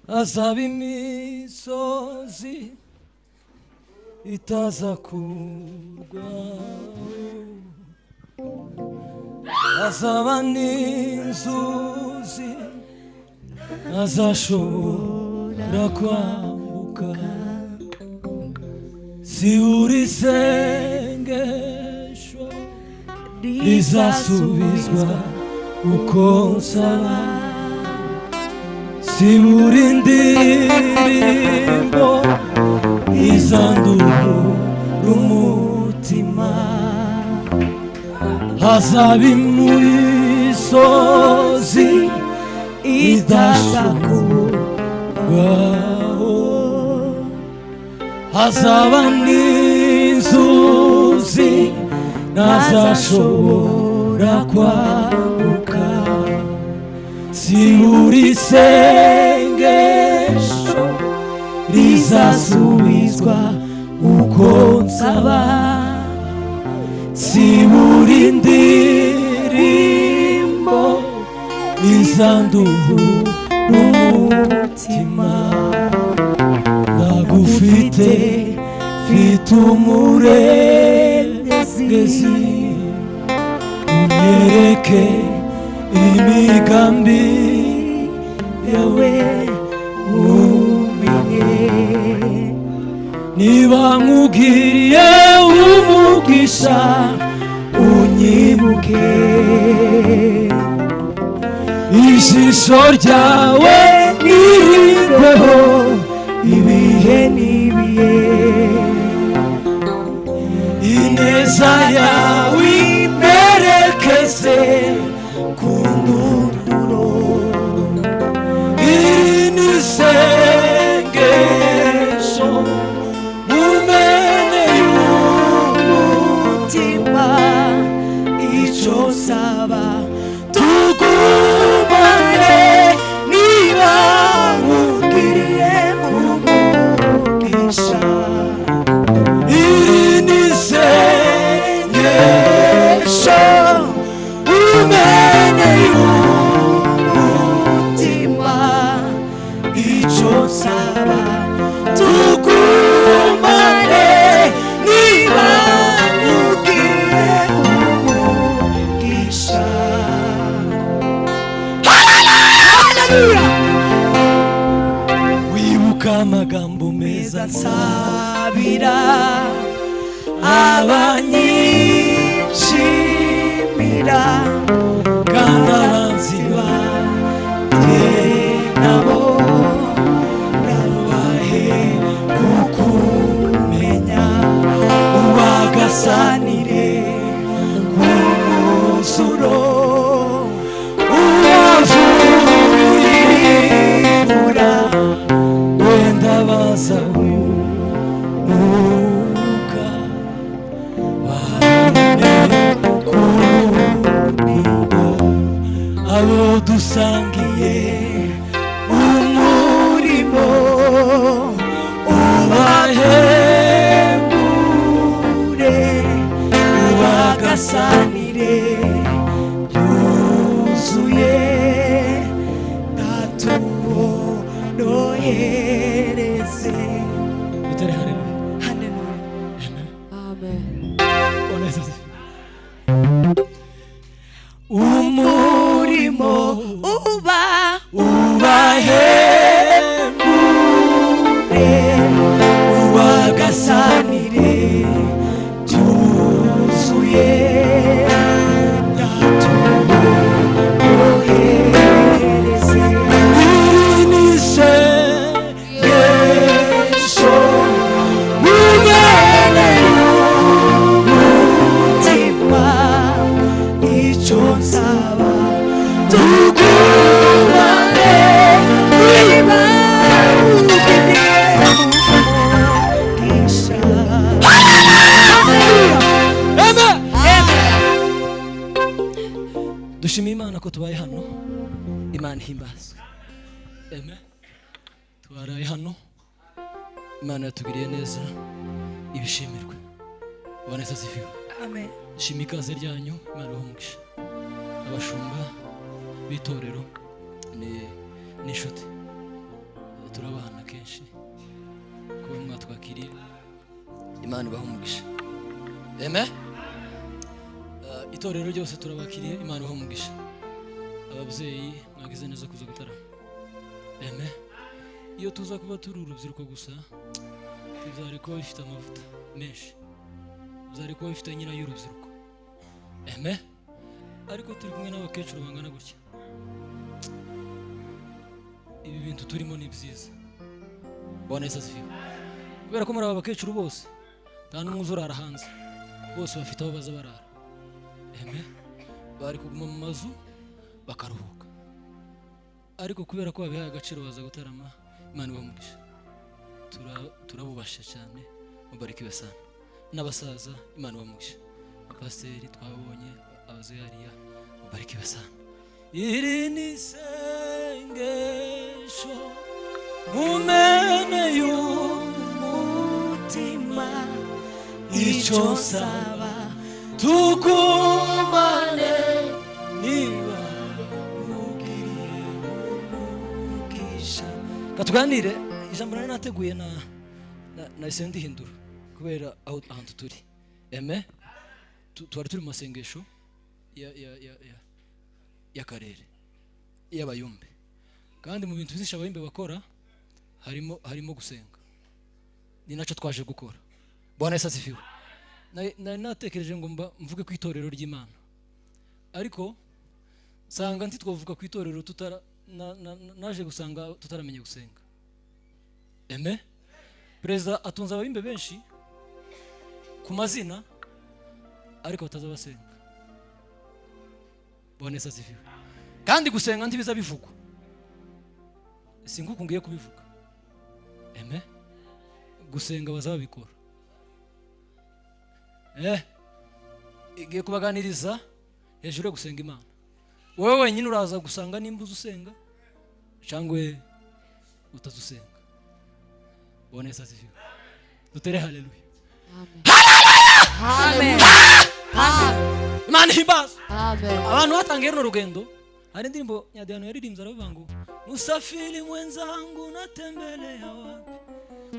Hazaba imisozi itaza kurwaho, hazaba n'inzuzi ntazashobora kwambuka. Si buri sengesho rizasubizwa uko nsaba, si buri ndirimbo izanduhura umutima. Hazaba imisozi idashoborwaho, hazaba n'inzuzi ntazashobora kwambuka. Si buri sengesho rizasubizwa uko nsaba, si buri ndirimbo izanduhura umutima. Ndagufite, mfite umurengezi, unyereke imigambi yawe umenye. Niba nkugiriye umugisha, unyibuke. Ijisho ryawe niribeho ibihe n'ibihe, ineza yawe imperekeze ku ndunduro. Iri ni isengesho mumene y'umutima, icyo nsaba tugumane. Niba nkugiriye umugisha, iri ni isengesho umene y'umutima, icyo nsaba tugumane. Niba nkugiriye umugisha. Haleluya! Wibuka amagambo meza nsabira abanyishimira, kandi abanzi banjye nabo ndabahe kukumenya, ubagasanire ku mwuzuro, ubavubire imvura, wenda bazahumuka babone kurumirwa. Abo dusangiye umurimo ubahembure, ubagasanire byuzuye, natuborohereze. Dutere haleluya. Haleluya. Amen. Bwana Yesu asifiwe. Umurimo uba ubahembure, ubagasanire byuzuye, natuborohereze. Iri ni isengesho mumene Umutima, icyo nsaba tugumane. Niba ugiriye umugisha. Amen. Dushimiye Imana ko tubaye hano. Imana ihimbazwe. Amen. Twaraye hano, Imana yatugiriye neza, ibishimirwe. Bwana Yesu asifiwe. Amen. Dushimiye ikaze ryanyu, Imana ibahe umugisha. Abashumba b'itorero ni inshuti. Turabana kenshi, kuba mwatwakiriye, Imana ibaha umugisha. Amen. Itorero ryose turabakiriye, Imana ibaha umugisha. Ababyeyi mwagize neza kuza gutarama. Amen. Iyo tuza kuba turi urubyiruko gusa, tuzari kuba bifite amavuta menshi, tuzari kuba bifite nyina y'urubyiruko. Amen. Ariko turi kumwe n'abakecuru bangana gutya, ibi bintu turimo ni byiza. Bwana Yesu asifiwe. Kubera ko muri aba bakecuru bose nta n'umwe uzurara hanze, bose bafite aho baza barara. Amen. Bari kuguma mu mazu bakaruhuka, ariko kubera ko babihaye agaciro baza gutarama. Imana ibahe umugisha. Turabubasha cyane, mubarikiwe sana. N'abasaza, Imana ibahe umugisha. Abapasiteri twabonye, abazehariya, mubarikiwe sana. Iri ni isengesho mumene y'umutima, icyo nsaba tugumane, niba mugiriye umugisha. Katuganire ijambo nari nateguye na nahise ndihindura kubera aho ahantu turi. Amen. Twari turi mu masengesho ya ya ya ya y'akarere y'abayumbe, kandi mu bintu byinshi abayumbe bakora harimo gusenga, ni nacyo twaje gukora. Bwana Yesu asifiwe. Nari natekereje ngo mba mvuge ku itorero ry'Imana, ariko nsanga ntitwavuga ku itorero tutara naje gusanga tutaramenya gusenga. Amen. Perezida atunze abayumbe benshi ku mazina, ariko bataza basenga. Bwana Yesu asifiwe. Kandi gusenga ntibiza bivugwa, si nk'uku ngiye kubivuga. Amen. Gusenga bazabikora. Igiye kubaganiriza hejuru yo gusenga Imana. Wowe wenyine uraza gusanga nimba uzi usenga cyangwa utazi usenga. Bwana Yesu asifiwe. Dutere haleluya. Amen. Amen. Imana ihimbazwe. Amen. Abantu batangiye runo rugendo, hari indirimbo Nyadiyano yaririmbye, aravuga ngo: "Musafiri mwenzangu, natembelea wapi?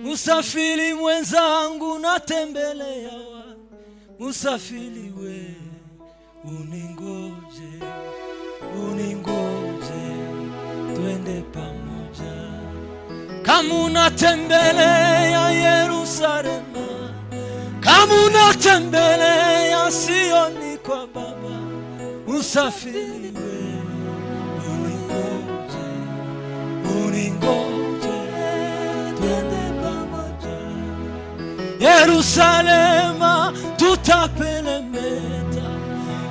Musafiri mwenzangu, natembelea wapi? Musafiri we, uningoje, uningoje, twende pamoja. Kama unatembelea Yerusalema, kama unatembelea Sioni kwa Baba, usafiri we, uningoje, uningoje, twende pamoja. Yerusalema tutapelemeta,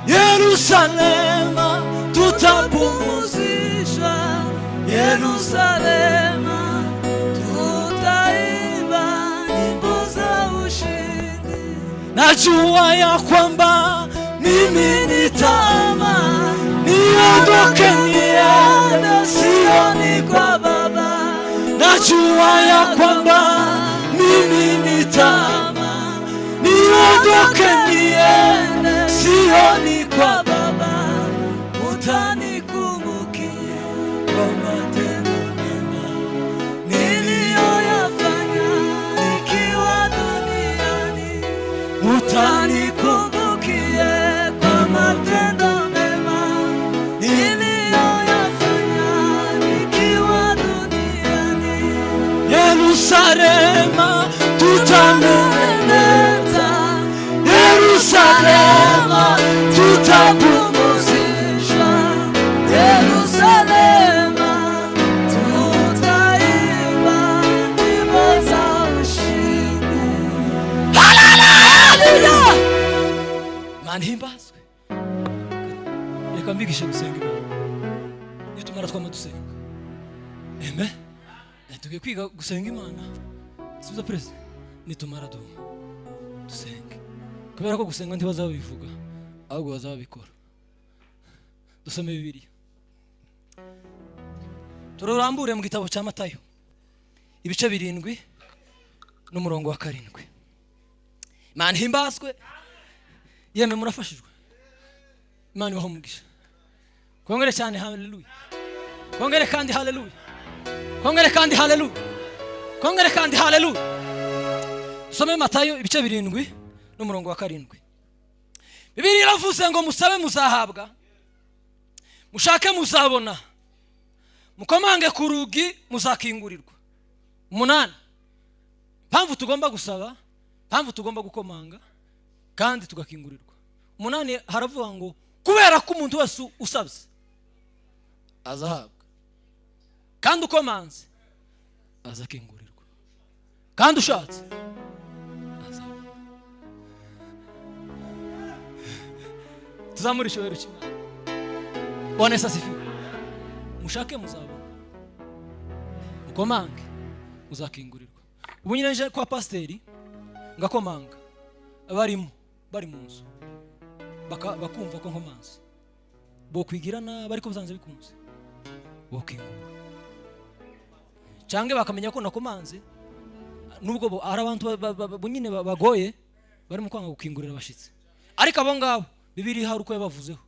Yerusalema tutapumuzishwa, Yerusalema tutaimba nyimbo za ushindi. Najua ya kwamba mimi nitama, niondoke niende Sioni kwa Baba. Najua ya kwamba mimi nitama, niondoke niende Sioni kwa Baba, utanikumbukie kwa matendo mema niliyoyafanya nikiwa duniani, utanikumbukie utanikumbukie kwa matendo mema niliyoyafanya nikiwa duniani. Yerusalema tutameremeta, Yerusalema tutapumzishwa, Yerusalema tutaimba nyimbo za ushindi. Haleluya! Imana ihimbazwe. Reka mbigishe gusenga Imana. Nitumara twama dusenga. Amen. Tugiye kwiga gusenga Imana, sibyo perezida? Nitumara dusenge, kubera ko gusenga ntibazabivuga, ahubwo bazabikora. Dusome Bibiliya, tururambure mu gitabo cya Matayo, ibice 7 n'umurongo wa 7. Imana ihimbazwe. Yemwe, murafashijwe? Imana ibaho umugisha. Kongere cyane haleluya, kongere kandi haleluya. Kongere kandi haleluya, kongere kandi haleluya. Dusome Matayo ibice 7 n'umurongo wa 7. Bibiliya iravuze ngo musabe muzahabwa, mushake muzabona, mukomange ku rugi muzakingurirwa. 8, mpamvu tugomba gusaba, mpamvu tugomba gukomanga kandi tugakingurirwa. 8 haravuga ngo kubera ko umuntu wese usabye azahabwa, kandi ukomanze azakingurirwa, kandi ushatse azabona. Tuzamure icyubahiro cy'Imana. Bwana Yesu asifiwe. Mushake muzabona, mukomange muzakingurirwa. Ubu nyine nje kwa pasiteri ngakomanga, barimo bari mu nzu, bakumva ko nkomanze, bokwigira nabi, ariko byanze bikunze bokingura, cyangwa bakamenya ko nakomanze, nubwo bo ari abantu nyine bagoye, barimo kwanga gukingurira abashyitsi. Ariko abo ngabo Bibiliya hari uko yabavuzeho.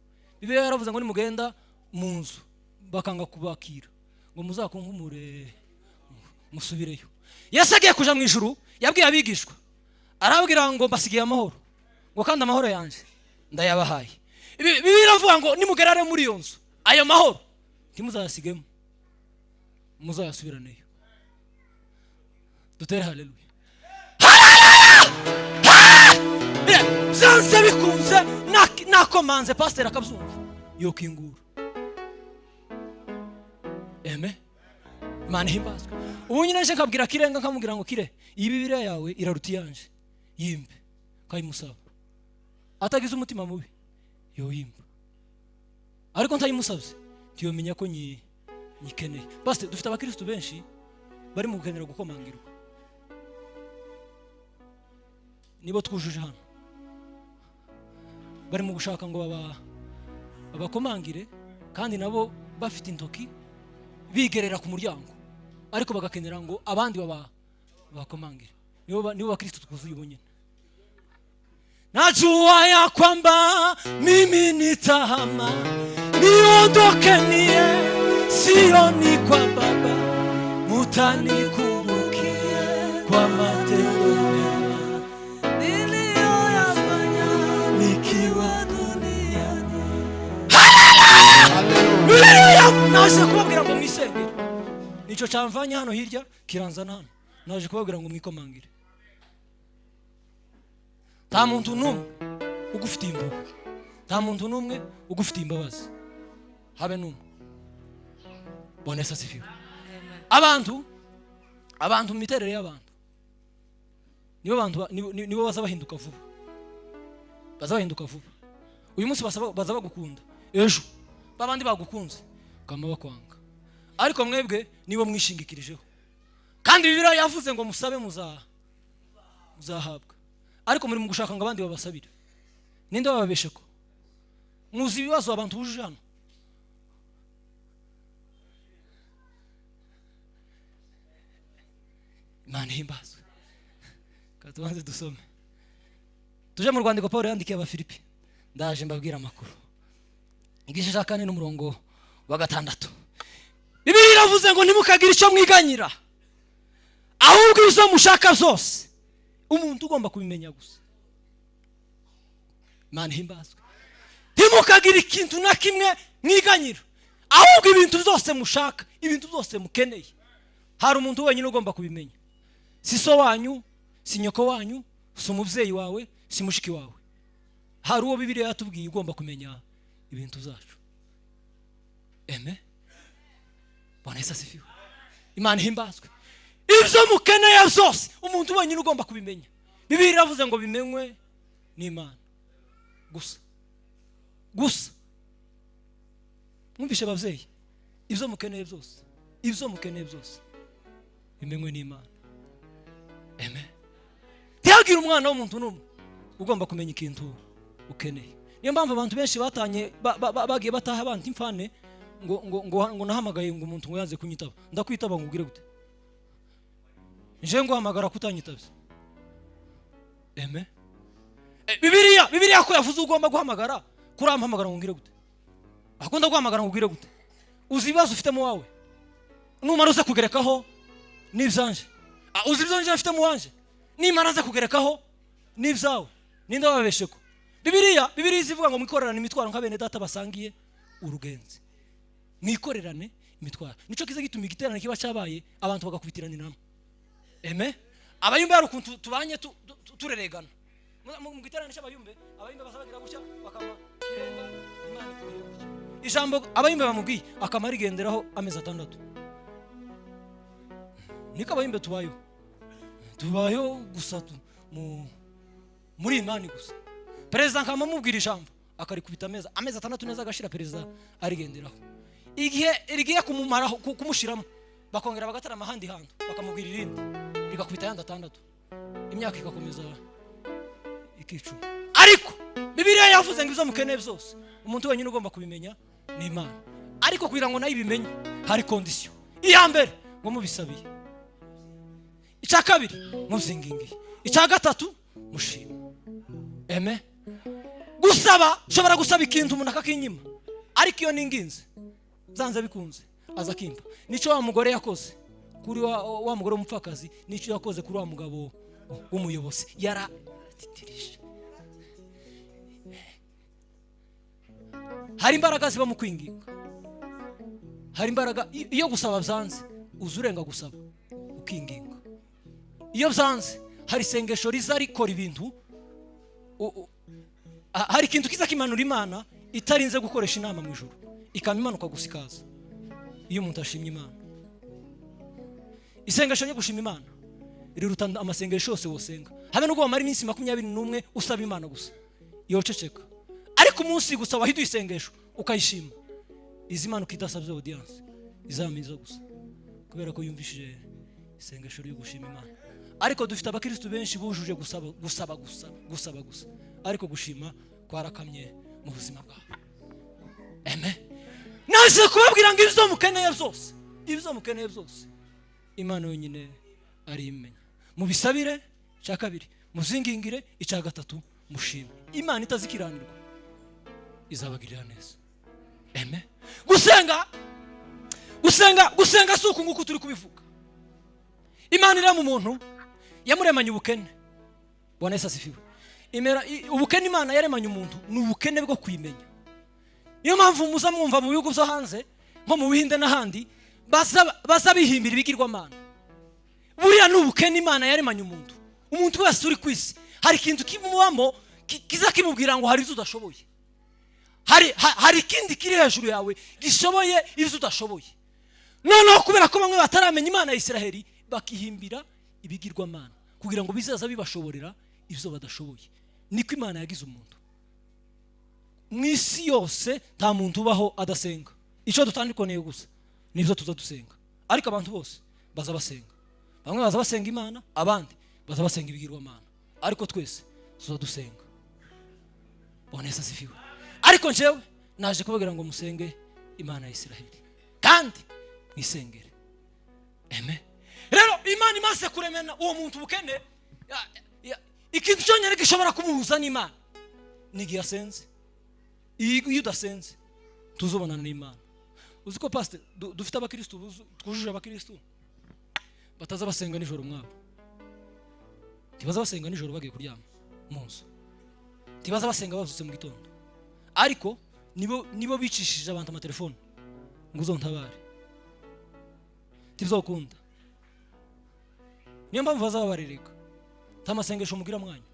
Bibiliya yaravuze ngo nimugenda mu nzu bakanga kubakira, ngo muzakunkumure musubireyo. Yesu agiye kuja mu ijuru yabwiye abigishwa, arababwira ngo mbasigiye amahoro, ngo kandi amahoro yanjye ndayabahaye. Bibiliya iravuga ngo nimugera rero muri iyo nzu, ayo mahoro ntimuzayasigemo, muzayasubiraneyo. Dutere haleluya. Byanze bikunze nakomanze pasiteri akabyumva, yokingura. Eme Imana ihimbazwe. Ubu nyine nje nkabwira Kirenga, nkamubwira ngo Kire, iyi Bibiliya yawe iraruta iyanje, yimbe. Nkayimusaba atagize umutima mubi yoyimba, ariko ntayimusabye ntiyomenya ko nyikeneye. Pasiteri, dufite abakirisitu benshi bari mu gukenera gukomangirwa, nibo twujuje hano, bari mu gushaka ngo babakomangire, kandi nabo bafite intoki bigerera ku muryango, ariko bagakenera ngo abandi babakomangire. Nibo bakristo twuzuye ubu nyine. Najua ya kwamba mimi nitahama, niondoke niye sioni kwa Baba, mutanikumbukie kwa matendo mema niliyoyafanya nikiwa duniani. Bibiliya naje kubabwira ngo mwisengere, nicyo cyamvanye hano hirya kiranzana hano. Naje kubabwira ngo mwikomangire. Nta muntu n'umwe ugufitiye impuhwe, nta muntu n'umwe ugufitiye imbabazi, habe n'umwe. Bwana Yesu asifiwe. Abantu mu miterere y'abantu nibo bantu nibo baza bahinduka vuba, baza bahinduka vuba. Uyu munsi baza bagukunda, ejo babandi bagukunze bakaba bakwanga. Ariko mwebwe nibo mwishingikirijeho, kandi Bibiliya yavuze ngo musabe muzahabwa, ariko muri mu gushaka ngo abandi babasabire. Ninde wababeshe ko muzi ibibazo abantu bujuje hano? Imana ihimbazwe. Reka tubanze dusome, tuje mu rwandiko Paul yandikiye Abafilipi. Ndaje mbabwira amakuru. Igice cya 4 n'umurongo wa 6. Bibiliya iravuze ngo ntimukagire icyo mwiganyira, ahubwo izo mushaka zose umuntu ugomba kubimenya gusa. Imana ihimbazwe. Ntimukagire ikintu na kimwe mwiganyira, ahubwo ibintu byose mushaka, ibintu byose mukeneye, hari umuntu wenyine ugomba kubimenya. Si so wanyu, si nyoko wanyu, si umubyeyi wawe, si mushiki wawe. Hari uwo Bibiliya yatubwiye ugomba kumenya ibintu byacu. Amen. Bwana Yesu asifiwe. Imana ihimbazwe. Ibyo mukeneye byose umuntu wenyine ugomba kubimenya. Bibiliya iravuze ngo bimenywe n'Imana gusa gusa. Mwumvishe ababyeyi, ibyo mukeneye byose, ibyo mukeneye byose bimenywe n'Imana. Amen. Ntihagire umwana w'umuntu n'umwe ugomba kumenya ikintu ukeneye. Niyo mpamvu abantu benshi batanye bagiye bataha abantu imfane ngo ngo ngo ngo nahamagaye ngo umuntu ngo yanze kunyitaba. Ndakwitaba ngo ubwire gute? Nje nguhamagara kutanyitabye. Amen. Bibiliya ko yavuze ugomba guhamagara, kurampamagara ngo ubwire gute? Akunda guhamagara ngo ubwire gute? Uzi ibibazo ufitemo wawe? Numara uze kugerekaho n'ibyanje. Ah, uzi ibyo nje mfite mu wanje, nimara nze kugerekaho n'ibyawe, ninde wababeshe ko Bibiliya izivuga ngo mwikorerane imitwaro nka bene data basangiye urugenzi? Mwikorerane imitwaro, nico kiza gituma igiterane kiba cyabaye, abantu bagakubitiraniramo. Eme abayumbe hari ukuntu tubanye tureregana mu giterane cy'abayumbe. Abayumbe bazabagira gutya, bakama kirenga Imana ikubwira gutya ijambo abayumbe bamubwiye, akama arigenderaho amezi 6. Niko abayumbe tubayeho, tubayeho gusa muri imani gusa. Perezida nkama amubwira ijambo, akarikubita amezi 6 neza, agashira, perezida arigenderaho. Igihe rigiye kumumaraho, kumushiramo, bakongera bagatarama ahandi hantu, bakamubwira irindi, rigakubita ayandi 6, imyaka igakomeza ikicuma. Ariko Bibiliya yavuze ngo ibyo mukeneye byose, umuntu wenyine ugomba kubimenya ni Imana. Ariko kugira ngo nayo ibimenye, hari condition. Iya mbere, ngo mubisabiye; icya kabiri, mubyingingiye; icya gatatu, mushima. Eme gusaba, ushobora gusaba ikintu umuntu akakinyima, ariko iyo ninginze, byanze bikunze aza akimpa. Nicyo wa mugore yakoze kuri wa mugore w'umupfakazi, nicyo yakoze kuri wa mugabo w'umuyobozi, yaratitirije. Hari imbaraga ziba mu kwinginga, hari imbaraga. Iyo gusaba byanze, uza urenga gusaba ukinginga. Iyo byanze, hari isengesho riza rikora ibintu. Hari ikintu kiza kimanura Imana itarinze gukoresha inama mu ijuru, ikaba imanuka gusa ikaza iyo umuntu ashimye Imana. Isengesho ryo gushima Imana riruta amasengesho yose wosenga, habe nubwo wamara iminsi 21 usaba Imana gusa, yoceceka. Ariko umunsi gusa wahiduye isengesho ukayishima, izi imanuka idasabye audience, izamiza gusa kubera ko yumvishije isengesho ryo gushima Imana. Ariko dufite abakristu benshi bujuje gusaba gusaba gusa, gusaba gusa, ariko gushima kwarakamye mu buzima bwabo. Amen. Naje kubabwira ngo ibyo mukeneye byose, ibyo mukeneye byose, Imana yonyine ari imenya. Mubisabire, icya kabiri muzingingire, icya gatatu mushime. Imana itazikiranirwa izabagirira neza. Amen. Gusenga, gusenga, gusenga si uku nguku turi kubivuga. Imana irema umuntu, yamuremanye ubukene. Bwana Yesu asifiwe. Ubukene Imana yaremanye umuntu ni ubukene bwo kuyimenya. Niyo mpamvu muza mwumva mu bihugu byo hanze, nko mu Buhinde n'ahandi, baza bihimbira ibigirwamana. Buriya ni ubukene Imana yaremanye umuntu. Umuntu wese uri ku isi, hari ikintu kimubamo kiza kimubwira ngo hari ibyo udashoboye, hari ikindi kiri hejuru yawe gishoboye ibyo udashoboye. Noneho kubera ko bamwe bataramenya Imana ya Isiraheli, bakihimbira ibigirwamana kugira ngo bizaza bibashoborera ibyo badashoboye. Niko Imana yagize umuntu. Mu isi yose nta muntu ubaho adasenga. Icyo dutandukaniye gusa nibyo tuza dusenga, ariko abantu bose baza basenga. Bamwe baza basenga Imana, abandi baza basenga ibigirwamana, ariko twese tuza dusenga. Bwana Yesu asifiwe. Ariko njyewe naje kubabwira ngo musenge Imana ya Isiraheli kandi mwisengere. Amen. Rero Imana imaze kuremena uwo muntu ubukene, ikintu cyonyine gishobora kumuhuza n'Imana ni igihe asenze. Iyo udasenze, tuzobonana n'Imana. Uzi ko pastor, dufite abakristu twujuje abakristu bataza basenga nijoro mwabo? Ntibaza basenga nijoro bagiye kuryama mu nzu, ntibaza basenga babyutse mu gitondo, ariko nibo bicishije abantu amatelefone ngo uzontabare. Ntibizokunda. Niyo mpamvu bazaba barereka nta masengesho mugira mwanya.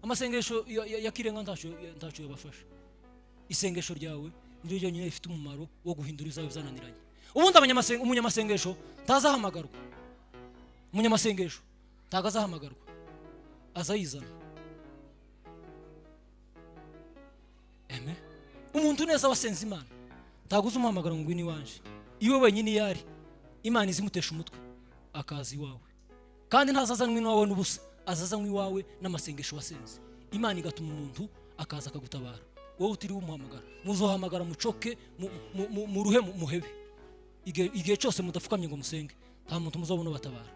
Amasengesho ya kirenga ntaco yabafasha. Isengesho ryawe niryo ryonyine rifite umumaro wo guhindura ibyawe byananiranye. Ubundi umunyamasengesho ntazahamagarwa, umunyamasengesho ntabwo azahamagarwa, azayizana. Amen. Umuntu neza wasenze Imana, ntabwo uza umuhamagara ngo ngwino iwanje. Iwe wenyine iyo ari, Imana izimutesha umutwe akaza iwawe, kandi ntazazanwa iwawe n'ubusa, azazanwa iwawe n'amasengesho wasenze. Imana igatuma umuntu akaza akagutabara wowe utiriwe umuhamagara. Muzohamagara mucoke, muruhe, muhebe. Igihe cyose mudapfukamye ngo musenge, nta muntu muzabona ubatabara.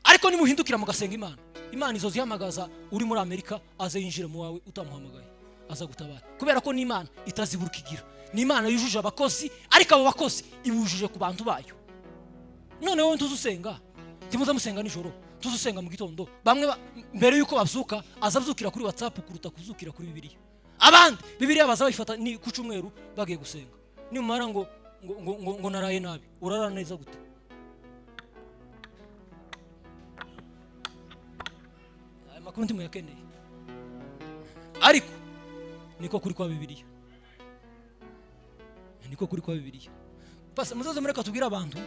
Ariko nimuhindukira mugasenga Imana, Imana izo zihamagaza uri muri Amerika aze yinjire mu wawe utamuhamagaye. Aza gutabara kubera ko n'Imana itaziburuka igira, ni Imana yujuje abakozi, ariko abo bakozi ibujuje ku bantu bayo. None wowe ntuzi usenga, ntimuza musenga nijoro, tuzi usenga mu gitondo. Bamwe mbere yuko babyuka aza abyukira kuri WhatsApp kuruta kubyukira kuri Bibiliya. Abandi Bibiliya baza bayifata ni ku cyumweru bagiye gusenga. Nimumara ngo naraye nabi, urara neza gute? Aya makuru ntimuyakeneye, ariko niko kuri kwa Bibiliya, niko kuri kwa Bibiliya. Pasa muzaze mureka tubwire abantu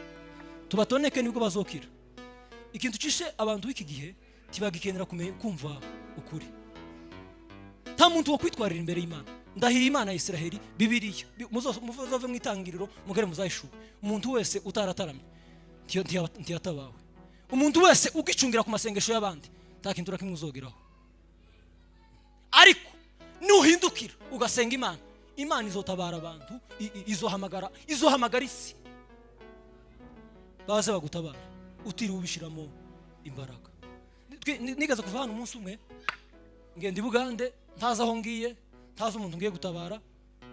tubatoneke, nibwo bazokira. Ikintu cishe abantu b'iki gihe tibagikenera kumva ukuri. Nta muntu wo kwitwarira imbere y'Imana. Ndahira Imana ya Isiraheli, Bibiliya muzove mu itangiriro mugere muzayishuwe. Umuntu wese utarataramye ntiyatabawe. Umuntu wese ugicungira ku masengesho y'abandi nta kintu na kimwe uzogeraho. Ariko nuhindukira ugasenga Imana, Imana izotabara abantu, izohamagara isi baze bagutabara utiriwe ubishiramo imbaraga. Nigeze kuva hano umunsi umwe ngenda i Bugande, ntazi aho ngiye, ntazi umuntu ngiye gutabara,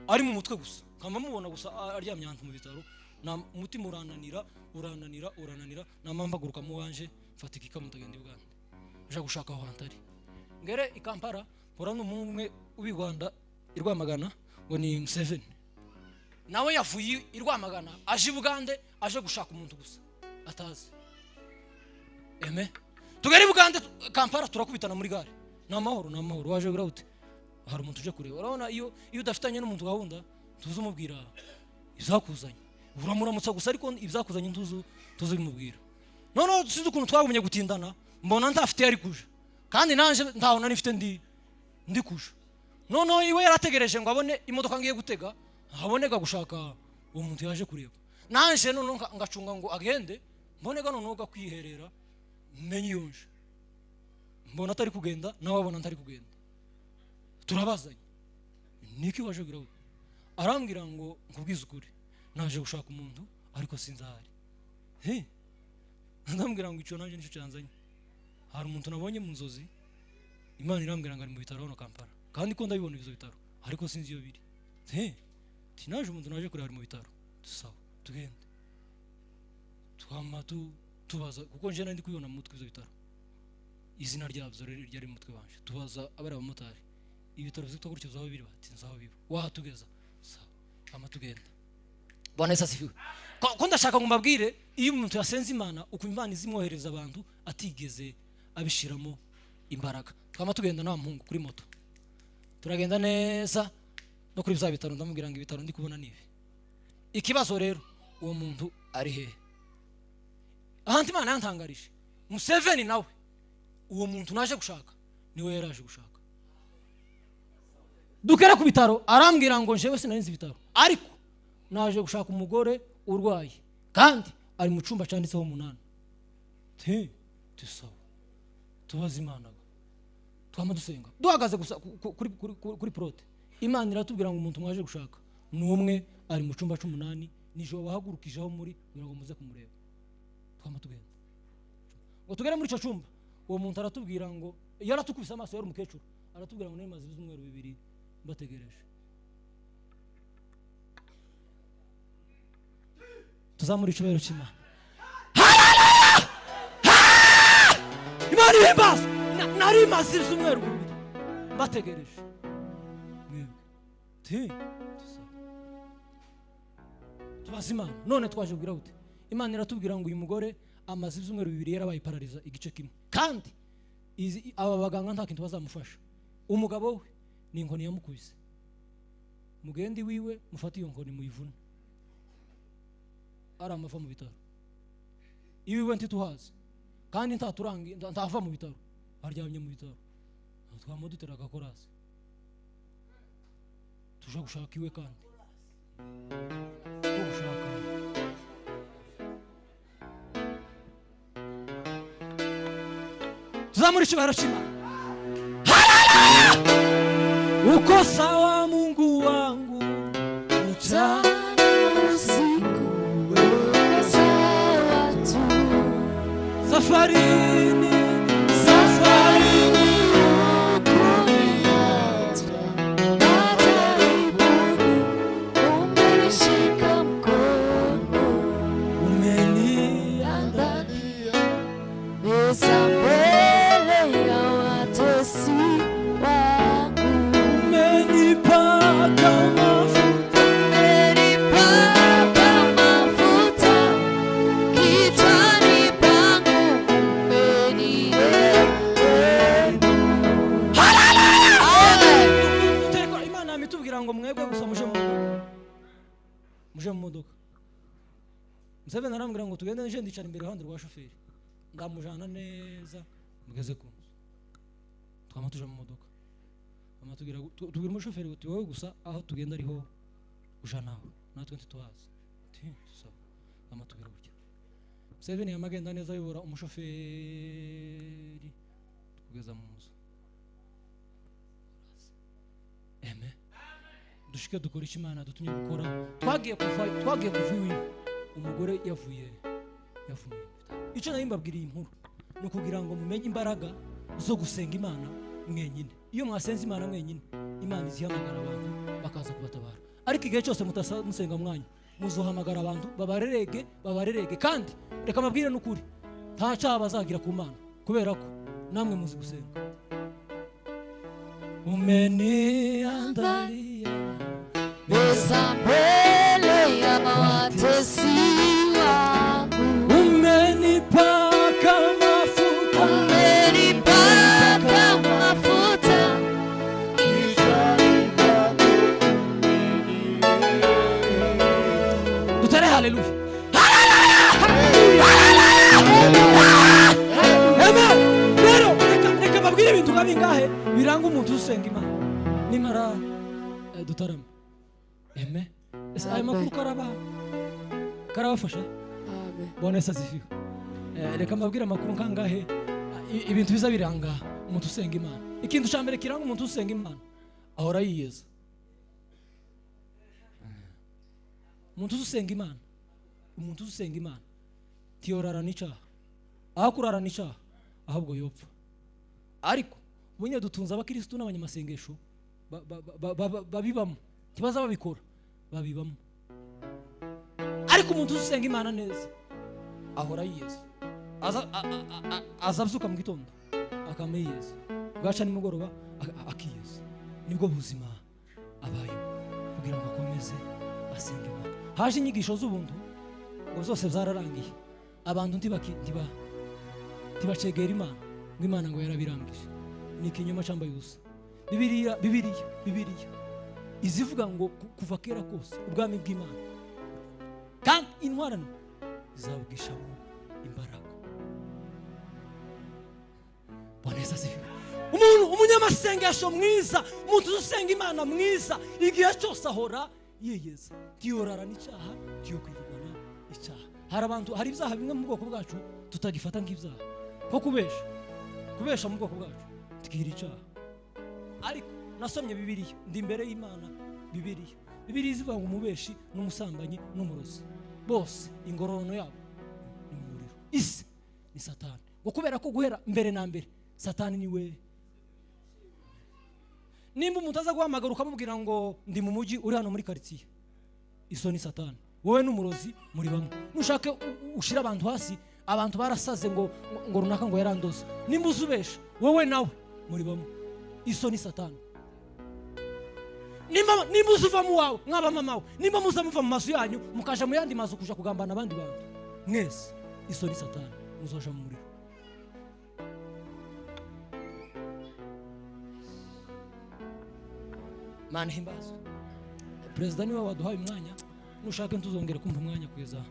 ari mu mutwe gusa, nkaba mubona gusa aryamye ahantu mu bitaro. Na umutima urananira, urananira, urananira, nama mpaguruka mu wanje mfata igikapu ndagenda i Bugande nja gushaka aho hantu ari. Ngere i Kampala mpura n'umuhungu umwe ubi Rwanda i Rwamagana ngo ni Museveni, nawe yavuye i Rwamagana aje i Bugande aje gushaka umuntu gusa atazi. Eme tugere i Bugande Kampala turakubitana muri gare. Ni amahoro, ni amahoro, waje gura ute? Hari umuntu uje kureba. Urabona iyo udafitanye n'umuntu gahunda ntuzi umubwira ibyakuzanye, uramuramutsa gusa, ariko ibyakuzanye ntuzi ubimubwira. Noneho sinzi ukuntu twagumye gutindana, mbona ntafite yari kuja, kandi nanje ntaho nari mfite ndi kuja. Noneho iwe yarategereje ngo abone imodoka ngiye gutega, abonega gushaka uwo muntu yaje kureba. Nanje noneho ngacunga ngo agende, mbonega noneho gakwiherera menye iyo nje. Mbona atari kugenda, nawe abona ntari kugenda, turabazanye niki waje kugira gute? Arambwira ngo nkubwize ukuri, naje gushaka umuntu ariko sinzi aho ari. He, ndambwira ngo icyo naje nicyo cyanzanye. Hari umuntu nabonye mu nzozi, Imana irambwira ngo ari mu bitaro hano Kampala, kandi ko ndabibona ibyo bitaro ariko sinzi iyo biri. He, tinaje umuntu naje kureba ari mu bitaro. Sawa, tugende. Twama tubaza kuko nje nari ndi kubibona mu mutwe ibyo bitaro, izina ryabyo rero ryari mu mutwe wanje. Tubaza abari abamotari, ibitaro byitwa gutyo zaho biri, bati nzaho biba, wahatugeza. Sawa, ama tugenda. Bwana Yesu asifiwe. Ko ndashaka ngo mbabwire, iyo umuntu yasenze Imana uko Imana izimwohereza abantu atigeze abishiramo imbaraga. Twama tugenda na muhungu kuri moto, turagenda neza no kuri bya bitaro, ndamubwira ngo ibitaro ndi kubona nibi. Ikibazo rero uwo muntu ari hehe? Ahantu Imana yantangarije, Museveni nawe uwo muntu naje gushaka niwe yaraje gushaka. Dukere ku bitaro arambwira ngo njewe sinari nzi ibitaro, ariko naje gushaka umugore urwaye kandi ari mu cyumba cyanditseho 8. Tusaba tubaze Imana, twama dusenga duhagaze gusa kuri prote. Imana iratubwira ngo umuntu mwaje gushaka ni umwe ari mu cyumba 8, nijoro bahagurukijeho muri kugira ngo muze kumureba. Twama tugenda ngo tugere muri icyo cyumba, uwo muntu aratubwira ngo yaratukubise amaso, yari umukecuru, aratubwira ngo nari maze ibyumweru 2 mbategereje. Tuzamura icyubahiro cy'Imana. Imana ihimbaza. Nari maze ibyumweru 2 mbategereje mwebwe. Tubaze Imana. None twaje kubwira gute? Imana iratubwira ngo uyu mugore amaze ibyumweru 2 yarabaye parariza igice kimwe, kandi aba baganga nta kintu bazamufasha. Umugabo we ni inkoni yamukubise, mugendi wiwe mufate iyo nkoni muyivune, ari amava mu bitaro. Iwiwe ntituhazi kandi ntaturangi, ntava mu bitaro, aryamye mu bitaro. Twama dutera agakorasi tuje gushaka iwe, kandi ko gushaka tuzamura icyubahiro cy'Imana. Haleluya! Uko sawa Mungu wangu, Mchana usiku, uko sawa tu. Safarini, Safarini hukuniacha, Muje mu modoka. Museveni arambwira ngo tugende, nje ndicara imbere iruhande rwa shoferi, ndamujana neza mugeze ku nzu. Twama tuje mu modoka, tubwira umushoferi uti wowe gusa aho tugenda ariho uja nawe, natwe ntituhazi. Sawa, amatubwira gutya. Museveni yamagenda neza ayobora umushoferi kugeza mu nzu. Amen. Dushike dukora icyo Imana dutumye gukora. Twagiye kuva iwe, umugore yavuye. Icyo nari mbabwiriye inkuru ni ukugira ngo mumenye imbaraga zo gusenga Imana mwenyine. Iyo mwasenze Imana mwenyine, Imana izihamagara abantu bakaza kubatabara. Ariko igihe cyose mutasenga mwanya, muzohamagara abantu babarerege. Kandi reka mabwire n'ukuri, nta cyaha bazagira ku Mana, kubera ko namwe muzi gusenga. Umeniandalia meza mbele ya watesi wangu, umenipaka mafuta, umenipaka mafuta. Dutere haleluya. Amen. Rero reka mbabwire ibintu nka bingahe biranga umuntu usenga Imana. Nimara dutarama. Amen. Ese ayo makuru karabafasha? Amen. Bwana Yesu asifiwe. Reka mbabwire amakuru nkangahe ibintu biza biranga umuntu usenga Imana. Ikintu cya mbere kiranga umuntu usenga Imana, ahora yiyeza. Umuntu usenga Imana, umuntu usenga Imana tiyorara n'icyaha, aho kurara n'icyaha ahubwo yopfa. Ariko bunye dutunze abakristo n'abanyamasengesho babibamo, ntibaza babikora, babibamo. Ariko umuntu usenga Imana neza ahora yiyeza. Azabyuka mu gitondo akamiyeza, bwaca nimugoroba akiyeza. Nibwo buzima abayemo kugira ngo akomeze asenge Imana. Haje inyigisho z'ubuntu ngo zose zararangiye, abantu ntibacegera Imana ngo Imana ngo yarabirangije. Ni ikinyoma cyambaye ubusa. Bibiliya izivuga ngo kuva kera kose ubwami bw'Imana kandi intwarano zizabwishamo imbaraga. Bwana Yesu asifiwe. Umuntu umunyamasengesho mwiza, umuntu usenga Imana mwiza, igihe cyose ahora yiyeza, ntiyorara n'icyaha, ntiyokwirwana icyaha. Hari abantu, hari ibyaha bimwe mu bwoko bwacu tutagifata nk'ibyaha, nko kubesha mu bwoko bwacu tukira icyaha. Ariko nasomye Bibiliya, ndi imbere y'Imana. Bibiliya izivuga ngo umubeshi n'umusambanyi n'umurozi bose ingororano yabo ni mu muriro. Isi ni Satani. Ngo kubera ko guhera mbere na mbere Satani ni we. Nimba umuntu aza guhamagara ukamubwira ngo ndi mu mujyi uri hano muri quartier, iso ni Satani. Wowe n'umurozi muri bamwe. Nushake ushira abantu hasi, abantu barasaze ngo runaka ngo yarandoze. Nimba uzubesha wowe nawe muri bamwe, iso ni Satani. Nimba uzuva mu wawe mwaba mama we, nimba muza muva mu mazu yanyu mukaja mu yandi mazu kuja kugambana abandi bantu, mwese iso ni Satani, muzoja mu muriro. Mana himbazwe. Perezida niwe waduhaye umwanya, nushaka ntuzongere kumva umwanya kugeza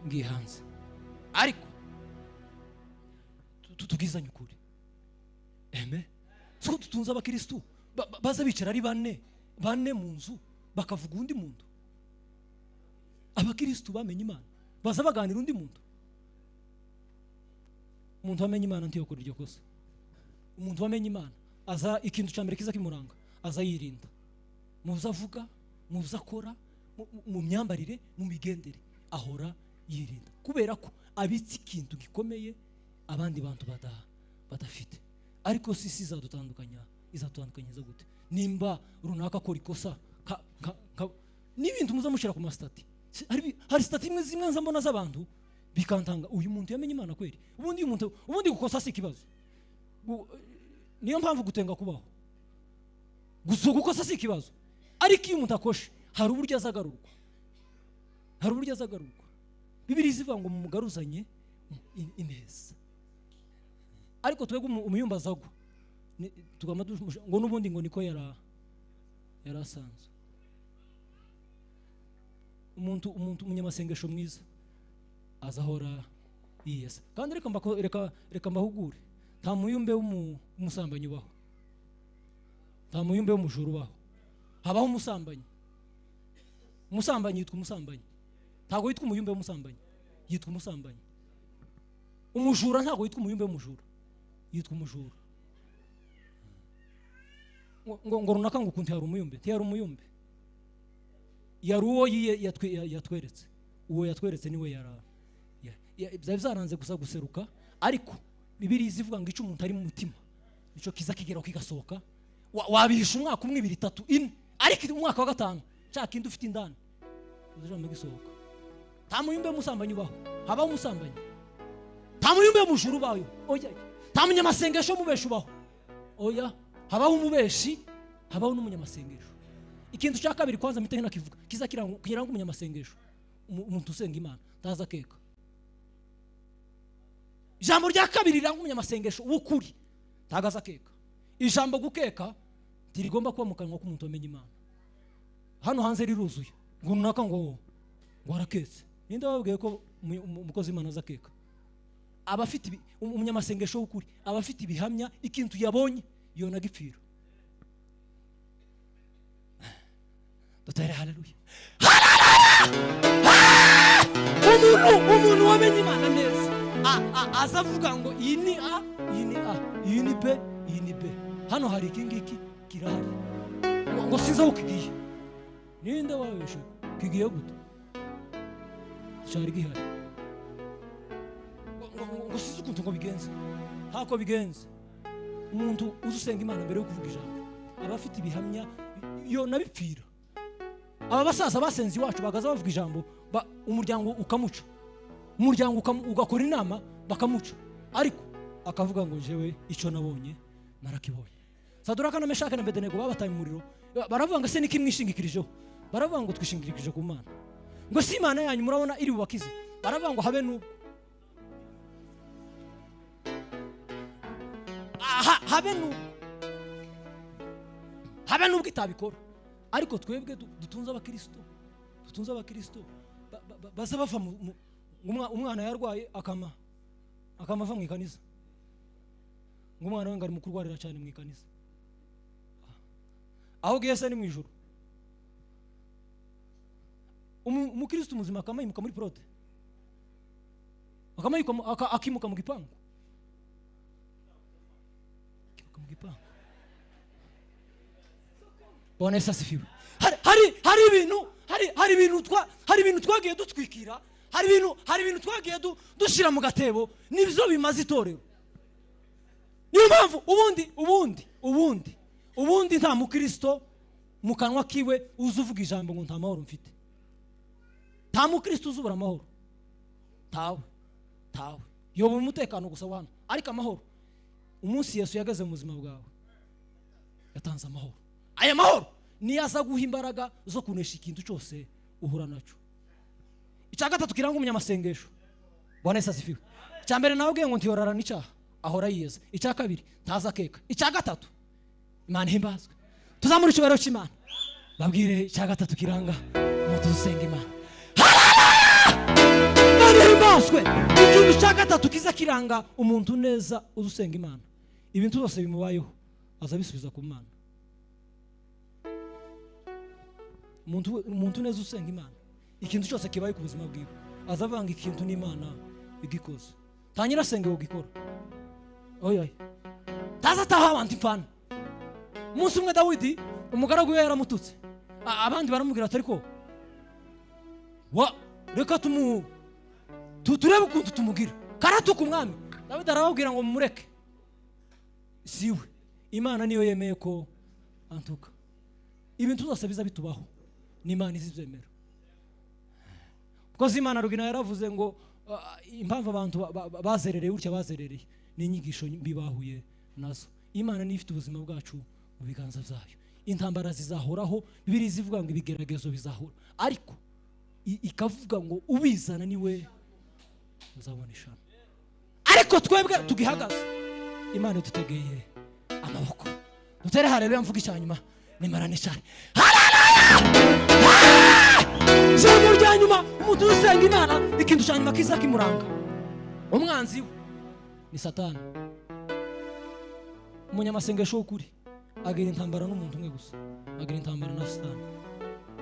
ngiye hanze. Ariko tubwizanye ukuri. Amen. Siko tutunze abakristo baza bicara ari bane mu nzu bakavuga undi muntu. Abakristo bamenye Imana baza baganira undi muntu. Umuntu wamenye Imana ntiyokora iryo kosa. Umuntu wamenye Imana aza ikintu cya mbere kiza kimuranga, aza yirinda mu byo avuga, mu byo akora, mu myambarire, mu migendere, ahora yirinda, kubera ko abitse ikintu gikomeye abandi bantu badafite. Ariko sisi izadutandukanya, izatandukanyiriza gute? Nimba runaka akora ikosa n'ibintu muza mushira ku masitati. Hari stati imwe zimwe nza mbona z'abantu bikantanga, uyu muntu yamenye Imana kweri. Ubundi umuntu ubundi gukosa si ikibazo. Niyo mpamvu gutenga kubaho. Gusa gukosa si ikibazo. Ariko iyo umuntu akoshe hari uburyo azagarurwa. Hari uburyo azagarurwa. Bibiliya ivuga ngo mumugaruzanye ineza. Ariko twebwe umuyumba azagwa tugama ngo nubundi ngo niko yarasanzwe. Umuntu umunyamasengesho mwiza azahora yiyeza. Kandi reka mbahugure, nta muyumbe w'umusambanyi ubaho, nta muyumbe w'umujura ubaho. Habaho umusambanyi. Umusambanyi yitwa umusambanyi, ntabwo yitwa umuyumbe w'umusambanyi, yitwa umusambanyi. Umujura ntabwo yitwa umuyumbe w'umujura, yitwa umujura. Ngo runaka ngo ukuntu yari umuyumbe, ntiyari umuyumbe, yari uwo yatweretse. Uwo yatweretse niwe byari byaranze gusa guseruka. Ariko Bibiliya izivuga ngo icyo umuntu ari mu mutima nicyo kiza kigeraho kigasohoka. Wabihisha umwaka umwe, 2, 3, 4, ariko umwaka wa 5 cya kindi ufite indani uzajya gisohoka. Nta muyumbe w'umusambanyi ubaho, habaho umusambanyi. Nta muyumbe w'umujura ubaho, oya. Nta munyamasengesho w'umubeshi ubaho, oya. Habaho umubeshi, habaho n'umunyamasengesho. Ikintu cya kabiri kwanza mpite nakivuga kiza kiranga umunyamasengesho, umuntu usenga Imana ntaza akeka. Ijambo rya kabiri riranga umunyamasengesho w'ukuri, ntagaza akeka. Ijambo gukeka ntirigomba kuba mu kanwa k'umuntu wamenye Imana. Hano hanze riruzuye ngo runaka ngo araketse. Ninde wababwiye ko umukozi w'Imana aza akeka? Abafite umunyamasengesho w'ukuri aba afite ibihamya, ikintu yabonye yona gipfira. Dutere haleluya. Umuntu wamenye Imana neza aza avuga ngo iyi ni A, iyi ni A, iyi ni B, iyi ni B. Hano hari iki ngiki kirahari, ngo sinzi aho kigiye. Ninde wabeshe kigiye gute? Cyari gihari. Ngo sinzi ukuntu ngo bigenze. Ntako bigenze. Umuntu uzi usenga Imana mbere yo kuvuga ijambo aba afite ibihamya, yo nabipfira. Aba basaza basenze iwacu bagaza bavuga ijambo, umuryango ukamuca, umuryango ugakora inama bakamuca, ariko akavuga ngo jewe icyo nabonye narakibonye. Saduraka na Meshaki na Abedenego babataye umuriro, baravuga ngo se niki mwishingikirijeho? Baravuga ngo twishingikirije ku Mana. Ngo si Imana yanyu murabona iri bubakize? Baravuga ngo habe n'ubwo, habe n'ubwo, habe n'ubwo itabikora. Ariko twebwe dutunze abakristo baza bava umwana yarwaye akama ava mu ikanisa, ngo umwana we ngo ari mu kurwarira cyane mu ikanisa, aho ugiye se ni mu ijuru. Umukristo muzima akamayimuka muri prote, akimuka mu gipangu, akimuka mu gipangu. Bwana Yesu asifiwe. Hari ibintu twagiye dutwikira, hari ibintu twagiye dushyira mu gatebo, nibyo bimaze itorero. Niyo mpamvu ubundi nta mukristo mu kanwa kiwe uza uvuga ijambo ngo nta mahoro mfite. Nta mukristo uzubura amahoro, tawe yoba umutekano gusa wana, ariko amahoro umunsi Yesu yageze mu buzima bwawe yatanze amahoro. Aya mahoro niyo aza guha imbaraga zo kunesha ikintu cyose uhura nacyo. Icya gatatu kiranga umunyamasengesho, Bwana Yesu asifiwe. Icya mbere nababwiye ngo ntiyorara n'icyaha, ahora yiyeza. Icya kabiri ntaza akeka. Icya gatatu, Imana ihimbazwe, tuzamure icyubahiro cy'Imana. Babwire icya gatatu kiranga umuntu usenga Imana. Imana ihimbazwe. Ikintu cya gatatu kiza kiranga umuntu neza usenga Imana, ibintu byose bimubayeho aza bisubiza ku Mana. Umuntu neza usenga Imana, ikintu cyose kibaye ku buzima bwiwe aza avanga ikintu n'Imana igikoze. Tangira asenge ugikora. Oya, taza taha abantu imfana. Umunsi umwe Dawidi umugaragu we yaramututse, abandi baramubwira ati ariko wa reka turebe ukuntu tumugira, karatuka umwami. Dawidi arababwira ngo mumureke, siwe Imana niyo yemeye ko antuka. Ibintu byose biza bitubaho n'Imana izibyemera. Kuko Imana Rugina yaravuze ngo impamvu abantu bazerereye gutya bazerereye ni inyigisho mbi bahuye nazo. Imana niyo ifite ubuzima bwacu mu biganza byayo. Intambara zizahoraho, Bibiliya izivuga ngo ibigeragezo bizahora, ariko ikavuga ngo ubizana niwe uzabona ishami. Ariko twebwe tugihagaze, Imana idutegeye amaboko. Dutere haleluya, mvuga icyanyuma nimarane cyane. Haleluya! Ijambo rya Usenga Imana, ikintu cya nyuma kiza kimuranga, umwanzi we ni Satani. Umunyamasengesho w'ukuri agira intambara n'umuntu umwe gusa, agira intambara na Satani.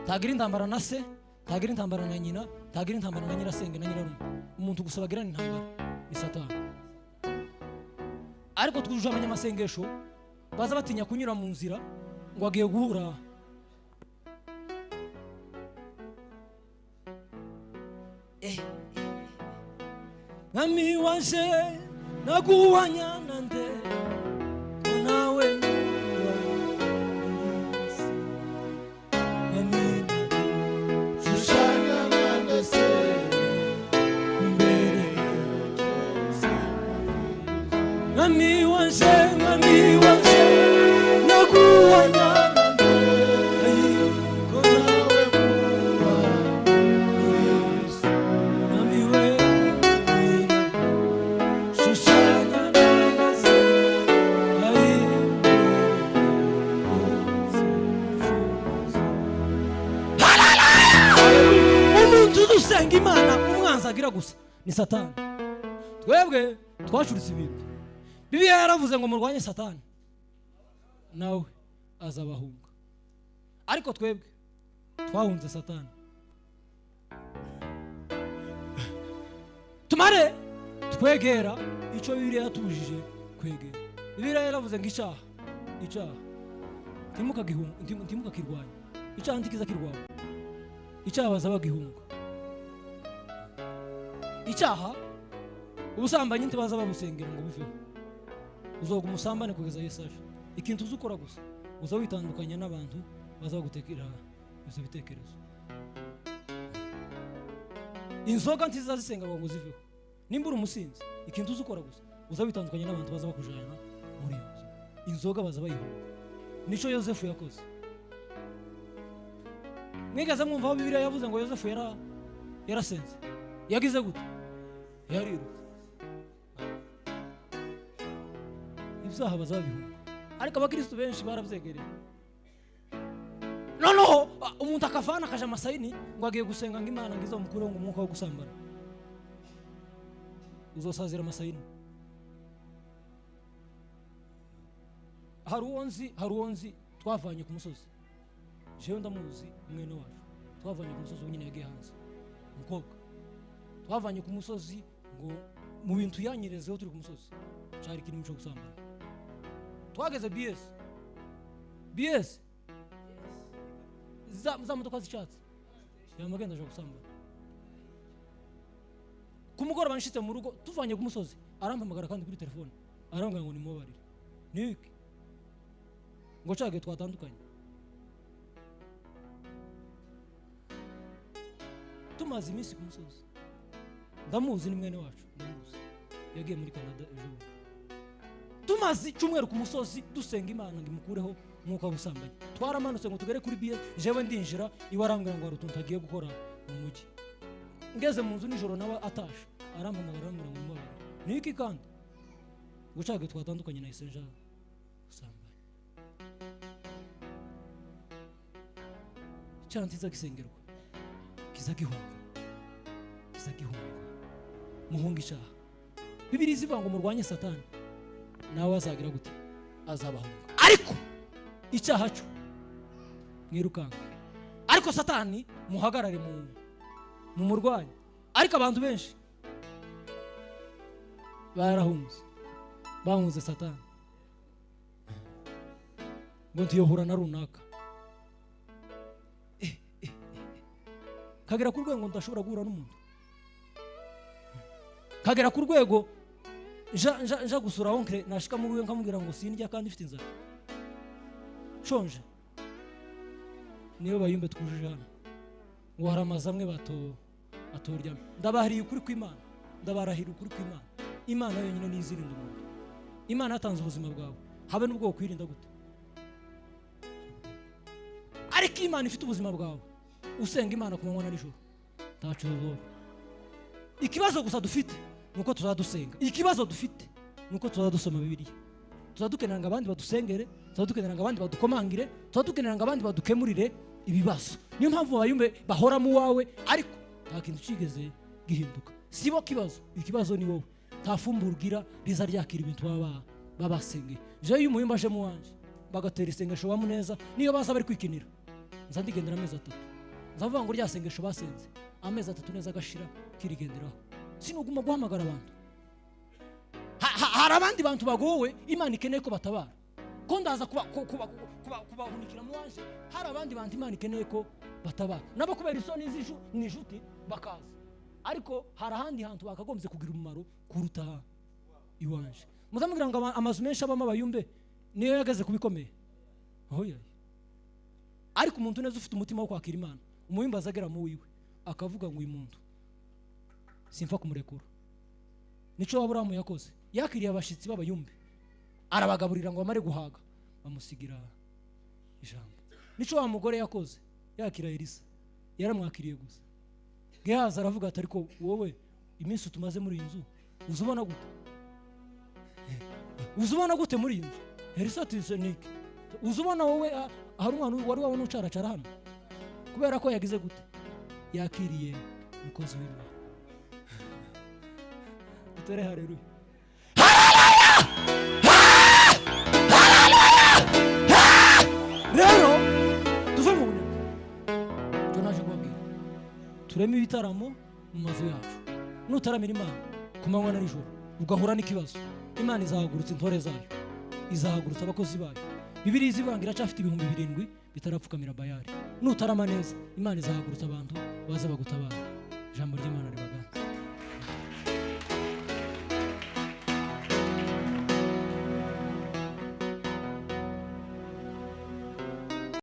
Ntagira intambara na se, ntagira intambara na nyina, ntagira intambara na nyirasenge na nyirarume. Umuntu gusa bagirana intambara ni Satani. Ariko twujuje abanyamasengesho baza batinya kunyura mu nzira ngo agiye guhura. Mwami wanje, naguhanya nande ko nawe nuba isi? Mwami, Shushanya nande se? Imbere. Mwami wanje, mwami wanje, naguhanya nande ko nawe Nawe muba isi. Mwami we, shushanya nande se ayi. Umuntu uzi usenga Imana, umwanzi agira gusa ni Satani. Twebwe twacuritse ibintu. Bibiliya yaravuze ngo murwanye Satani, nawe azabahunga. Ariko twebwe twahunze Satani. Tumare twegera icyo Bibiliya yatubujije kwegera. Bibiliya yaravuze ngo icyaha ntimukakirwanye. Icyaha ntikiza kirwanya. Icyaha baza bagihunga. Icyaha, ubusambanyi, ntibaza babusengera ngo buveho. Uzoga umusambane kugeza Yesu aje. Ikintu uzi ukora gusa, uza witandukanya n'abantu baza bagutekera ibyo bitekerezo. Inzoga ntiziza zisenga ngo ziveho. Nimba uri umusinzi, ikintu uzi ukora gusa, uza witandukanya n'abantu baza bakujana muri iyo nzu. Inzoga baza bayihunga. Nico Yosefu yakoze. Mwigeze mwumva aho Bibiliya yavuze ngo Yosefu yarasenze? Yagize gute? Yarirutse. Ibyaha bazabihunga, ariko abakristu benshi barabyegereye. Noneho umuntu akavana akaja amasayini ngo agiye gusenga ngo Imana ngo izamukureho ngo umwuka wo gusambana. Uzosazira amasayini. Hari uwo nzi twavanye ku musozi. Jewe ndamuzi, mwene wacu twavanye ku musozi. Ubu nyine yagiye hanze. Umukobwa twavanye ku musozi, ngo mu bintu yanyirezeho turi ku musozi cyari kirimo cyo gusambana. Twageze bs bs za modoka z'icyatsi, yamagenda aje gusambana. Ku mugoroba nshitse mu rugo, tuvanye ku musozi, arampamagara kandi kuri telefone, arambwira ngo nimubabarire. Niki? Ngo cyagihe twatandukanye, tumaze iminsi ku musozi. Ndamuzi, ni mwene wacu, ndamuzi, yagiye muri Canada ejo bundi. Tumaze icyumweru ku musozi dusenga Imana ngo imukureho umwuka w'ubusambanyi. Twaramanutse ngo tugere kuri biye, jewe ndinjira iwe, arambwira ngo hari utuntu agiye gukora mu mujyi. Ngeze mu nzu nijoro, nawe atashe, arampamagara, arambwira ngo mubabarire. Niki kandi? Ngo cyagihe twatandukanye nahise nja gusambanya. Icyaha ntiza gisengerwa, kiza gihunga, kiza gihunga. Muhunga icyaha. Bibiri zivuga ngo murwanye Satani, nawe azagira gute? Azabahunga. Ariko icyaha cyo mwirukanka, ariko Satani muhagarare mu murwanyi. Ariko abantu benshi barahunze, bahunze Satani ngo ntiyohura na runaka. Kagera ku rwego ngo ndashobora guhura n'umuntu, kagera ku rwego nja gusura oncle, nashika mu wiwe nkamubwira ngo sindya kandi mfite inzara, nshonje. Niyo bayumbe twujuje hano ngo hari amazu amwe batoryamo. Ndabahiriye ukuri kw'Imana, ndabarahira ukuri kw'Imana. Imana yonyine niyo izirinda umuntu. Imana yatanze ubuzima bwawe, habe n'ubwo kwirinda gute. Ariko Imana ifite ubuzima bwawe, usenga Imana ku manywa na nijoro, ntaco uzoba. Ikibazo gusa dufite ni uko tuzadusenga. Ikibazo dufite ni uko tuzadusoma Bibiliya. Tuzadukenera ngo abandi badusengere, tuzadukenera ngo abandi badukomangire, tuzadukenera ngo abandi badukemurire ibibazo. Niyo mpamvu bayumve bahora mu wawe, ariko Nta kintu kigeze gihinduka. Sibo kibazo, ikibazo ni wowe. Nta fumbure ugira riza ryakira ibintu baba babasengeye. Jewe iyo umuyumba aje mu wanje bagatera isengesho bamuneza, niyo baza bari kwikinira, nza ndigendera amezi 3. Nzavuga ngo rya sengesho basenze amezi 3 neza agashira kirigenderaho. Sinuguma guhamagara abantu. Hari abandi bantu bagowe Imana ikeneye ko batabara, ko ndaza kubahunikira mu wanje. Hari abandi bantu Imana ikeneye ko batabara nabo kubera isoni z'ishu n'inshuti bakaza, ariko hari ahandi hantu bakagombye kugira umumaro kuruta iwanje. Muzamubwira ngo amazu menshi abamo abayumbe niyo yageze kubikomeye. Oya, ariko umuntu neza ufite umutima wo kwakira Imana, umuyumba azagera mu wiwe akavuga ngo uyu muntu simfa kumurekura. Nico Aburahamu yakoze, yakiriye abashitsi b'abayumbe arabagaburira ngo bamare guhaga bamusigira ijambo. Nico wa mugore yakoze, yakira Elisa, yaramwakiriye gusa. Gehazi aravuga ati ariko wowe iminsi tumaze muri iyi nzu uzubona gute? Uzubona gute muri iyi nzu? Elisa ati niki uzubona wowe? Hari umwana wari wabona ucaracara hano? Kubera ko yagize gute? Yakiriye umukozi w'Imana. Dutere haleluya. Rero tuve mu bunebwe. Icyo naje kubabwira, tureme ibitaramo mu mazu yacu. Nutaramira Imana ku manywa na nijoro ugahura n'ikibazo, Imana izahagurutsa intore zayo, izahagurutsa abakozi bayo. Bibiliya izivanga iracyafite 7,000 bitarapfukamira Bayali. Nutarama neza, Imana izahagurutsa abantu baze bagutabara. Ijambo ry'Imana riba